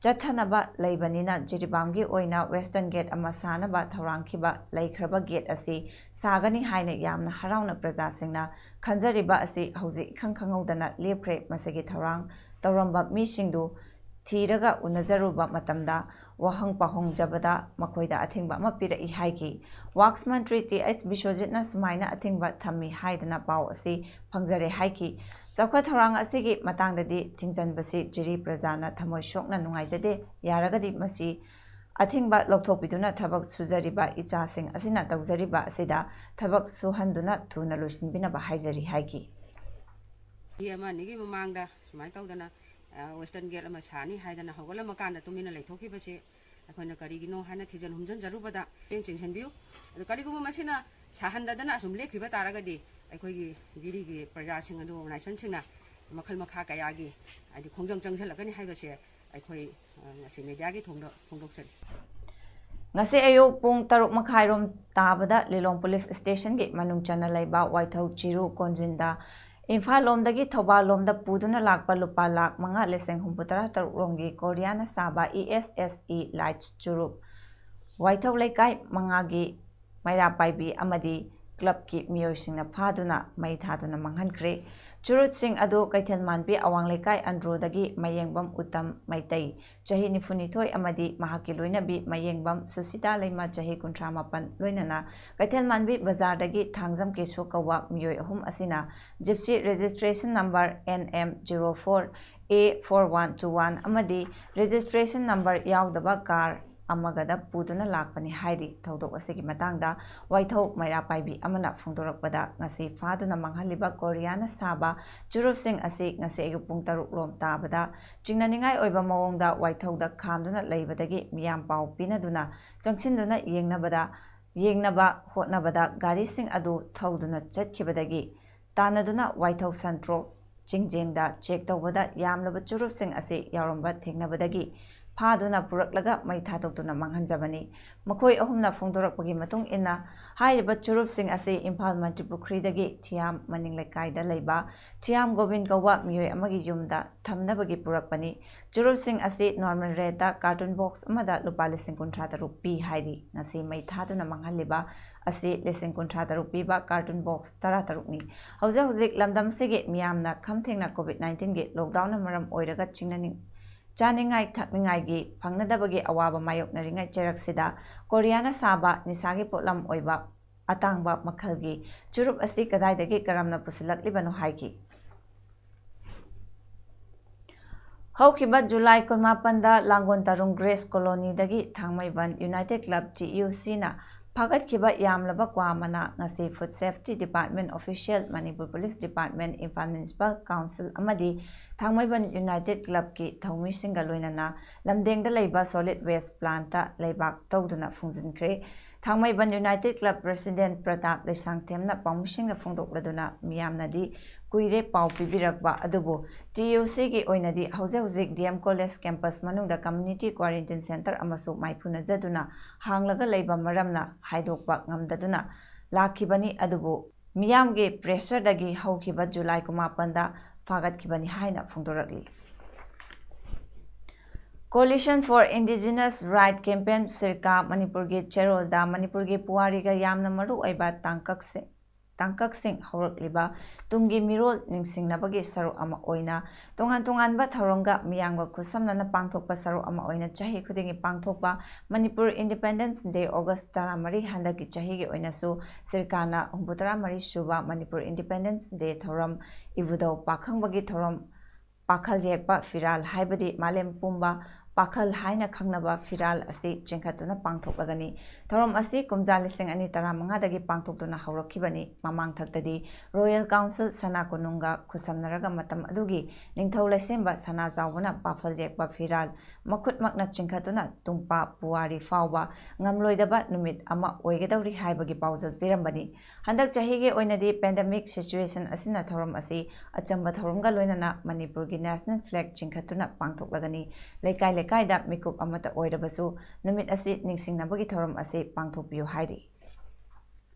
ꯆꯠꯊꯅꯕ ꯂꯩꯕꯅꯤꯅ ꯖꯤꯔꯤꯕꯥꯝꯒꯤ ꯑꯣꯏꯅ ꯋꯦꯁꯇꯔꯟ ꯒꯦꯠ ꯑꯃ ꯁꯥꯅꯕ ꯊꯧꯔꯥꯡꯈꯤꯕ ꯂꯩꯈ꯭ꯔꯕ ꯒꯦꯠ ꯑꯁꯤ ꯁꯥꯒꯅꯤ ꯍꯥꯏꯅ ꯌꯥꯝꯅ ꯍꯔꯥꯎꯅ ꯄ꯭ꯔꯖꯥꯁꯤꯡꯅ ꯈꯟꯖꯔꯤꯕ ꯑꯁꯤ ꯍꯧꯖꯤꯛ ꯏꯈꯪ ꯈꯪꯍꯧꯗꯅ ꯂꯦꯞꯈ꯭ꯔꯦ꯫ ꯃꯁꯤꯒꯤ ꯊꯧꯔꯥꯡ ꯇꯧꯔꯝꯕ ꯃꯤꯁꯤꯡꯗꯨ ꯊꯤꯔꯒ ꯎꯅꯖꯔꯨꯕ ꯃꯇꯝꯗ ꯋꯥꯍꯪ ꯄꯥꯎꯍꯪꯖꯕꯗ ꯃꯈꯣꯏꯗ ꯑꯊꯤꯡꯕ ꯑꯃ ꯄꯤꯔꯛꯏ ꯍꯥꯏꯈꯤ꯫ ꯋꯥꯛꯁ ꯃꯟꯇ꯭ꯔꯤ ꯇꯤ ꯑꯩꯆ ꯕꯤꯁ꯭ꯋꯖꯤꯠꯅ ꯁꯨꯃꯥꯏꯅ ꯑꯊꯤꯡꯕ ꯊꯝꯃꯤ ꯍꯥꯏꯗꯅ ꯄꯥꯎ ꯑꯁꯤ ꯐꯪꯖꯔꯦ ꯍꯥꯏꯈꯤ꯫ ꯆꯥꯎꯈꯠ ꯊꯧꯔꯥꯡ ꯑꯁꯤꯒꯤ ꯃꯇꯥꯡꯗꯗꯤ ꯊꯤꯡꯖꯤꯟꯕꯁꯤ ꯖꯤꯔꯤ ꯄ꯭ꯔꯖꯥꯅ ꯊꯃꯣꯏ ꯁꯣꯛꯅ ꯅꯨꯡꯉꯥꯏꯖꯗꯦ꯫ ꯌꯥꯔꯒꯗꯤ ꯃꯁꯤ ꯑꯊꯤꯡꯕ ꯂꯧꯊꯣꯛꯄꯤꯗꯨꯅ ꯊꯕꯛ ꯁꯨꯖꯔꯤꯕ ꯏꯆꯥꯁꯤꯡ ꯑꯁꯤꯅ ꯇꯧꯖꯔꯤꯕ ꯑꯁꯤꯗ ꯊꯕꯛ ꯁꯨꯍꯟꯗꯨꯅ ꯊꯨꯅ ꯂꯣꯏꯁꯤꯟꯕꯤꯅꯕ ꯍꯥꯏꯖꯔꯤ ꯍꯥꯏꯈꯤ꯫ ꯆꯍꯤ ꯑꯃ ꯑꯅꯤꯒꯤ ꯃꯃꯥꯡꯗ ꯁꯨꯃꯥꯏꯅ ꯇꯧꯗꯅ, ꯑ, ꯋꯦꯁꯇꯔꯟ ꯒꯦꯠ ꯑꯃ ꯁꯥꯅꯤ ꯍꯥꯏꯗꯅ ꯍꯧꯒꯠꯂꯝꯃꯀꯥꯟꯗ ꯇꯨꯃꯤꯟꯅ ꯂꯩꯊꯣꯛꯈꯤꯕꯁꯤ ꯑꯩꯈꯣꯏꯅ ꯀꯔꯤꯒꯤꯅꯣ ꯍꯥꯏꯅ ꯊꯤꯖꯤꯟ ꯍꯨꯝꯖꯤꯟꯖꯔꯨꯕꯗ ꯃꯤꯠꯌꯦꯡ ꯆꯤꯡꯁꯤꯟꯕꯤꯌꯨ꯫ ꯑꯗꯨ ꯀꯔꯤꯒꯨꯝꯕ ꯃꯁꯤꯅ ꯁꯥꯍꯟꯗꯗꯅ ꯑꯁꯨꯝ ꯂꯦꯞꯈꯤꯕ ꯇꯥꯔꯒꯗꯤ ꯑꯩꯈꯣꯏꯒꯤ ꯖꯤꯔꯤꯒꯤ ꯄ꯭ꯔꯖꯥꯁꯤꯡ ꯑꯗꯨ ꯑꯣꯔꯒꯅꯥꯏꯖꯦꯁꯟꯁꯤꯡꯅ ꯃꯈꯜ ꯃꯈꯥ ꯀꯌꯥꯒꯤ, ꯍꯥꯏꯗꯤ, ꯈꯣꯡꯖꯪ ꯆꯪꯁꯤꯜꯂꯛꯀꯅꯤ ꯍꯥꯏꯕꯁꯦ ꯑꯩꯈꯣꯏ, ꯑ, ꯉꯁꯤ ꯃꯦꯗꯤꯌꯥꯒꯤ ꯊꯣꯡꯗ ꯐꯣꯡꯗꯣꯛꯆꯔꯤ꯫ ꯉꯁꯤ ꯑꯌꯨꯛ ꯄꯨꯡ ꯇꯔꯨꯛ ꯃꯈꯥꯏꯔꯣꯝ ꯇꯥꯕꯗ ꯂꯤꯂꯣꯡ ꯄꯨꯂꯤꯁ ꯁ꯭ꯇꯦꯁꯟꯒꯤ ꯃꯅꯨꯡ ꯆꯟꯅ ꯂꯩꯕ ꯋꯥꯏꯊꯧ ꯆꯤꯔꯨ ꯀꯣꯟꯖꯤꯟꯗ ꯏꯝꯐꯥꯜ ꯂꯣꯝꯗꯒꯤ ꯊꯧꯕꯥꯜ ꯂꯣꯝꯗ ꯄꯨꯗꯨꯅ ꯂꯥꯛꯄ ꯂꯨꯄꯥ ꯂꯥꯈ ꯃꯉꯥ ꯂꯤꯁꯤꯡ ꯍꯨꯝꯐꯨꯇꯔꯥ ꯇꯔꯨꯛ ꯔꯣꯝꯒꯤ ꯀꯣꯔꯤꯌꯥꯅ ꯁꯥꯕ E S S E lights ꯆꯨꯔꯨꯞ ꯋꯥꯏꯊꯧ ꯂꯩꯀꯥꯏ ꯃꯉꯥꯒꯤ ꯃꯩꯔꯥ ꯄꯥꯏꯕꯤ ꯑꯃꯗꯤ ꯀ꯭ꯂꯕꯀꯤ ꯃꯤꯑꯣꯏꯁꯤꯡꯅ ꯐꯥꯗꯨꯅ ꯃꯩ ꯊꯥꯗꯨꯅ ꯃꯥꯡꯍꯟꯈ꯭ꯔꯦ꯫ ꯆꯨꯔꯨꯠꯁꯤꯡ ꯑꯗꯨ ꯀꯩꯊꯦꯜ ꯃꯥꯟꯕꯤ ꯑꯋꯥꯡ ꯂꯩꯀꯥꯏ ꯑꯟꯗ꯭ꯔꯣꯗꯒꯤ ꯃꯌꯦꯡꯕꯝ ꯎꯇꯝ ꯃꯩꯇꯩ, ꯆꯍꯤ ꯅꯤꯐꯨꯅꯤꯊꯣꯏ ꯑꯃꯗꯤ ꯃꯍꯥꯛꯀꯤ ꯂꯣꯏꯅꯕꯤ ꯃꯌꯦꯡꯕꯝ ꯁꯨꯁꯤꯇꯥ ꯂꯩꯃ, ꯆꯍꯤ ꯀꯨꯟꯊ꯭ꯔꯥ ꯃꯥꯄꯟ, ꯂꯣꯏꯅꯅ ꯀꯩꯊꯦꯜ ꯃꯥꯟꯕꯤ ꯕꯖꯥꯔꯗꯒꯤ ꯊꯥꯡꯖꯝ ꯀꯦꯁꯨ ꯀꯧꯕ ꯃꯤꯑꯣꯏ ꯑꯍꯨꯝ ꯑꯁꯤꯅ Gypsy registration number N M zero four A four one two one ꯑꯃꯗꯤ ꯔꯦꯖꯤꯁꯇ꯭ꯔꯦꯁꯟ ꯅꯝꯕꯔ ꯌꯥꯎꯗꯕ ꯀꯥꯔ ꯑꯃꯒꯗ ꯄꯨꯗꯨꯅ ꯂꯥꯛꯄꯅꯤ ꯍꯥꯏꯔꯤ꯫ ꯊꯧꯗꯣꯛ ꯑꯁꯤꯒꯤ ꯃꯇꯥꯡꯗ ꯋꯥꯏꯊꯧ ꯃꯩꯔꯥ ꯄꯥꯏꯕꯤ ꯑꯃꯅ ꯐꯣꯡꯗꯣꯔꯛꯄꯗ, ꯉꯁꯤ ꯐꯥꯗꯨꯅ ꯃꯥꯡꯍꯜꯂꯤꯕ ꯀꯣꯔꯤꯌꯥꯅ ꯁꯥꯕ ꯆꯨꯔꯨꯞꯁꯤꯡ ꯑꯁꯤ ꯉꯁꯤ ꯑꯌꯨꯛ ꯄꯨꯡ ꯇꯔꯨꯛ ꯔꯣꯝ ꯇꯥꯕꯗ ꯆꯤꯡꯅꯅꯤꯡꯉꯥꯏ ꯑꯣꯏꯕ ꯃꯑꯣꯡꯗ ꯋꯥꯏꯊꯧꯗ ꯈꯥꯝꯗꯨꯅ ꯂꯩꯕꯗꯒꯤ ꯃꯤꯌꯥꯝ ꯄꯥꯎ ꯄꯤꯅꯗꯨꯅ ꯆꯪꯁꯤꯟꯗꯨꯅ ꯌꯦꯡꯅꯕꯗ, ꯌꯦꯡꯅꯕ ꯍꯣꯠꯅꯕꯗ ꯒꯥꯔꯤꯁꯤꯡ ꯑꯗꯨ ꯊꯧꯗꯨꯅ ꯆꯠꯈꯤꯕꯗꯒꯤ ꯇꯥꯟꯅꯗꯨꯅ ꯋꯥꯏꯊꯧ ꯁꯟꯇ꯭ꯔꯣꯛ ꯆꯤꯡꯖꯦꯡꯗ ꯆꯦꯛ ꯇꯧꯕꯗ ꯌꯥꯝꯂꯕ ꯆꯨꯔꯨꯞꯁꯤꯡ ꯑꯁꯤ ꯌꯥꯎꯔꯝꯕ ꯊꯦꯡꯅꯕꯗꯒꯤ ꯐꯥꯗꯨꯅ ꯄꯨꯔꯛꯂꯒ ꯃꯩ ꯊꯥꯗꯣꯛꯇꯨꯅ ꯃꯥꯡꯍꯟꯖꯕꯅꯤ꯫ ꯃꯈꯣꯏ ꯑꯍꯨꯝꯅ ꯐꯣꯡꯗꯣꯔꯛꯄꯒꯤ ꯃꯇꯨꯡ ꯏꯟꯅ, ꯍꯥꯏꯔꯤꯕ ꯆꯨꯔꯨꯞꯁꯤꯡ ꯑꯁꯤ ꯏꯝꯐꯥꯜ ꯃꯟꯇ꯭ꯔꯤꯄꯨꯈ꯭ꯔꯤꯗꯒꯤ ꯊꯤꯌꯥꯝ ꯃꯅꯤꯡ ꯂꯩꯀꯥꯏꯗ ꯂꯩꯕ ꯊꯤꯌꯥꯝ ꯒꯣꯕꯤꯟ ꯀꯧꯕ ꯃꯤꯑꯣꯏ ꯑꯃꯒꯤ ꯌꯨꯝꯗ ꯊꯝꯅꯕꯒꯤ ꯄꯨꯔꯛꯄꯅꯤ꯫ ꯆꯨꯔꯨꯞꯁꯤꯡ ꯑꯁꯤ normal rate ꯇ carton box ꯑꯃꯗ ꯂꯨꯄꯥ ꯂꯤꯁꯤꯡ ꯀꯨꯟꯊ꯭ꯔꯥ ꯇꯔꯨꯛ ꯄꯤ ꯍꯥꯏꯔꯤ꯫ ꯉꯁꯤ ꯃꯩ ꯊꯥꯗꯨꯅ ꯃꯥꯡꯍꯜꯂꯤꯕ ꯑꯁꯤ ꯂꯤꯁꯤꯡ ꯀꯨꯟꯊ꯭ꯔꯥ ꯇꯔꯨꯛ ꯄꯤꯕ carton box ꯇꯔꯥ ꯇꯔꯨꯛꯅꯤ꯫ ꯍꯧꯖꯤꯛ ꯍꯧꯖꯤꯛ ꯂꯝꯗꯝ ꯑꯁꯤꯒꯤ ꯃꯤꯌꯥꯝꯅ ꯈꯝ ꯊꯦꯡꯅ COVID nineteen ꯒꯤ lockdown ꯅ ꯃꯔꯝ ꯑꯣꯏꯔꯒ ꯆꯤꯡꯅꯅꯤꯡ-, ꯆꯥꯅꯤꯡꯉꯥꯏ ꯊꯛꯅꯤꯡꯉꯥꯏꯒꯤ ꯐꯪꯅꯗꯕꯒꯤ ꯑꯋꯥꯕ ꯃꯥꯌꯣꯛꯅꯔꯤꯉꯩ ꯆꯩꯔꯛꯁꯤꯗ ꯀꯣꯔꯤꯌꯥꯅ ꯁꯥꯕ ꯅꯤꯁꯥꯒꯤ ꯄꯣꯠꯂꯝ ꯑꯣꯏꯕ ꯑꯇꯥꯡꯕ ꯃꯈꯜꯒꯤ ꯆꯨꯔꯨꯞ ꯑꯁꯤ ꯀꯗꯥꯏꯗꯒꯤ ꯀꯔꯝꯅ ꯄꯨꯁꯤꯜꯂꯛꯂꯤꯕꯅꯣ ꯍꯥꯏꯈꯤ꯫ ꯍꯧꯈꯤꯕ ꯖꯨꯂꯥꯏ ꯀꯨꯟꯃꯥꯄꯟꯗ ꯂꯥꯡꯒꯣꯜ ꯇꯔꯨꯡ ꯒ꯭ꯔꯦꯁ ꯀꯣꯂꯣꯅꯤꯗꯒꯤ ꯊꯥꯡꯃꯩꯕꯟ ꯌꯨꯅꯥꯏꯇꯦꯗ ꯀ꯭ꯂꯕ, TUC ꯅ ꯐꯥꯒꯠꯈꯤꯕ ꯌꯥꯝꯂꯕ ꯀ꯭ꯋꯥ ꯃꯅꯥ ꯉꯁꯤ Food Safety Department official, Manipur Police Department, Imphal Municipal Council ꯑꯃꯗꯤ ꯊꯥꯡꯃꯩꯕꯟ ꯌꯨꯅꯥꯏꯇꯦꯗ ꯀ꯭ꯂꯕꯀꯤ ꯊꯧꯃꯤꯁꯤꯡꯒ ꯂꯣꯏꯅꯅ ꯂꯝꯗꯦꯡꯗ ꯂꯩꯕ solid waste plant ꯇ ꯂꯩꯕꯥꯛ ꯇꯧꯗꯨꯅ ꯐꯨꯝꯖꯤꯟꯈ꯭ꯔꯦ꯫ ꯊꯥꯡꯃꯩꯕꯟ ꯌꯨꯅꯥꯏꯇꯦꯗ ꯀ꯭ꯂꯕ president ꯄ꯭ꯔꯇꯥꯞ ꯂꯩꯁꯥꯡꯊꯦꯝꯅ ꯄꯥꯎꯃꯤꯁꯤꯡꯗ ꯐꯣꯡꯗꯣꯛꯂꯗꯨꯅ, ꯃꯤꯌꯥꯝꯅꯗꯤ ꯀꯨꯏꯔꯦ ꯄꯥꯎ ꯄꯤꯕꯤꯔꯛꯄ, ꯑꯗꯨꯕꯨ TUC ꯒꯤ ꯑꯣꯏꯅꯗꯤ ꯍꯧꯖꯤꯛ ꯍꯧꯖꯤꯛ DM College campus ꯃꯅꯨꯡꯗ community quarantine center ꯑꯃꯁꯨ ꯃꯥꯏꯄꯨꯅꯖꯗꯨꯅ ꯍꯥꯡꯂꯒ ꯂꯩꯕ ꯃꯔꯝꯅ ꯍꯥꯏꯗꯣꯛꯄ ꯉꯝꯗꯗꯨꯅ ꯂꯥꯛꯈꯤꯕꯅꯤ꯫ ꯑꯗꯨꯕꯨ ꯃꯤꯌꯥꯝꯒꯤ pressure ꯗꯒꯤ ꯍꯧꯈꯤꯕ ꯖꯨꯂꯥꯏ ꯀꯨꯟꯃꯥꯄꯟꯗ ꯐꯥꯒꯠꯈꯤꯕꯅꯤ ꯍꯥꯏꯅ ꯐꯣꯡꯗꯣꯔꯛꯂꯤ꯫ Coalition for Indigenous Right Campaign, ꯁꯤꯔꯀꯥ, ꯃꯅꯤꯄꯨꯔꯒꯤ ꯆꯦꯔꯣꯜꯗ ꯃꯅꯤꯄꯨꯔꯒꯤ ꯄꯨꯋꯥꯔꯤꯒ ꯌꯥꯝꯅ ꯃꯔꯨ ꯑꯣꯏꯕ ꯇꯥꯡꯀꯛꯁꯤꯡ, ꯇꯥꯡꯀꯛꯁꯤꯡ ꯍꯧꯔꯛꯂꯤꯕ ꯇꯨꯡꯒꯤ ꯃꯤꯔꯣꯜ ꯅꯤꯡꯁꯤꯡꯅꯕꯒꯤ ꯁꯔꯨꯛ ꯑꯃ ꯑꯣꯏꯅ ꯇꯣꯉꯥꯟ ꯇꯣꯉꯥꯟꯕ ꯊꯧꯔꯝꯒ ꯃꯤꯌꯥꯝꯒ ꯈꯨꯠꯁꯝꯅꯅ ꯄꯥꯡꯊꯣꯛꯄ ꯁꯔꯨꯛ ꯑꯃ ꯑꯣꯏꯅ ꯆꯍꯤ ꯈꯨꯗꯤꯡꯒꯤ ꯄꯥꯡꯊꯣꯛꯄ ꯃꯅꯤꯄꯨꯔ Independence Day, August ꯇꯔꯥꯃꯔꯤ, ꯍꯟꯗꯛꯀꯤ ꯆꯍꯤꯒꯤ ꯑꯣꯏꯅꯁꯨ ꯁꯤꯔꯀꯥꯅ ꯍꯨꯝꯐꯨꯇꯔꯥ ꯃꯔꯤ ꯁꯨꯕ ꯃꯅꯤꯄꯨꯔ Independence Day ꯊꯧꯔꯝ, ꯏꯕꯨꯙꯧ ꯄꯥꯈꯪꯕꯒꯤ ꯊꯧꯔꯝ, ꯄꯥꯈꯜ ꯌꯦꯛꯄ ꯐꯤꯔꯥꯜ ꯍꯥꯏꯕꯗꯤ ꯃꯥꯂꯦꯝ ꯄꯨꯝꯕ ꯄꯥꯈꯜ ꯍꯥꯏꯅ ꯈꯪꯅꯕ ꯐꯤꯔꯥꯜ ꯑꯁꯤ ꯆꯤꯡꯈꯠꯇꯨꯅ ꯄꯥꯡꯊꯣꯛꯂꯒꯅꯤ꯫ ꯊꯧꯔꯝ ꯑꯁꯤ ꯀꯨꯝꯖꯥ ꯂꯤꯁꯤꯡ ꯑꯅꯤ ꯇꯔꯥꯃꯉꯥꯗꯒꯤ ꯄꯥꯡꯊꯣꯛꯇꯨꯅ ꯍꯧꯔꯛꯈꯤꯕꯅꯤ꯫ ꯃꯃꯥꯡꯊꯛꯇꯗꯤ Royal Council ꯁꯅꯥ ꯀꯣꯅꯨꯡꯒ ꯈꯨꯠꯁꯝꯅꯔꯒ ꯃꯇꯝ ꯑꯗꯨꯒꯤ ꯅꯤꯡꯊꯧ ꯂꯩꯁꯦꯝꯕ ꯁꯅꯥꯖꯥꯎꯕꯅ ꯄꯥꯐꯜ ꯌꯦꯛꯄ ꯐꯤꯔꯥꯜ ꯃꯈꯨꯠꯃꯛꯅ ꯆꯤꯡꯈꯠꯇꯨꯅ ꯇꯨꯡꯄꯥ ꯄꯨꯋꯥꯔꯤ ꯐꯥꯎꯕ ꯉꯝꯂꯣꯏꯗꯕ ꯅꯨꯃꯤꯠ ꯑꯃ ꯑꯣꯏꯒꯗꯧꯔꯤ ꯍꯥꯏꯕꯒꯤ ꯄꯥꯎꯖꯦꯜ ꯄꯤꯔꯝꯕꯅꯤ꯫ ꯍꯟꯗꯛ ꯆꯍꯤꯒꯤ ꯑꯣꯏꯅꯗꯤ pandemic situation ꯑꯁꯤꯅ ꯊꯧꯔꯝ ꯑꯁꯤ ꯑꯆꯝꯕ ꯊꯧꯔꯝꯒ ꯂꯣꯏꯅꯅ ꯃꯅꯤꯄꯨꯔꯒꯤ national flag ꯆꯤꯡꯈꯠꯇꯨꯅ ꯄꯥꯡꯊꯣꯛꯂꯒꯅꯤ꯫ ꯂꯩꯀꯥꯏ ꯂꯩꯀꯥꯏꯗ ꯃꯤꯀꯨꯞ ꯑꯃꯠꯇ ꯑꯣꯏꯔꯕꯁꯨ ꯅꯨꯃꯤꯠ ꯑꯁꯤ ꯅꯤꯡꯁꯤꯡꯅꯕꯒꯤ ꯊꯧꯔꯝ ꯑꯁꯤ ꯄꯥꯡꯊꯣꯛꯄꯤꯌꯨ ꯍꯥꯏꯔꯤ꯫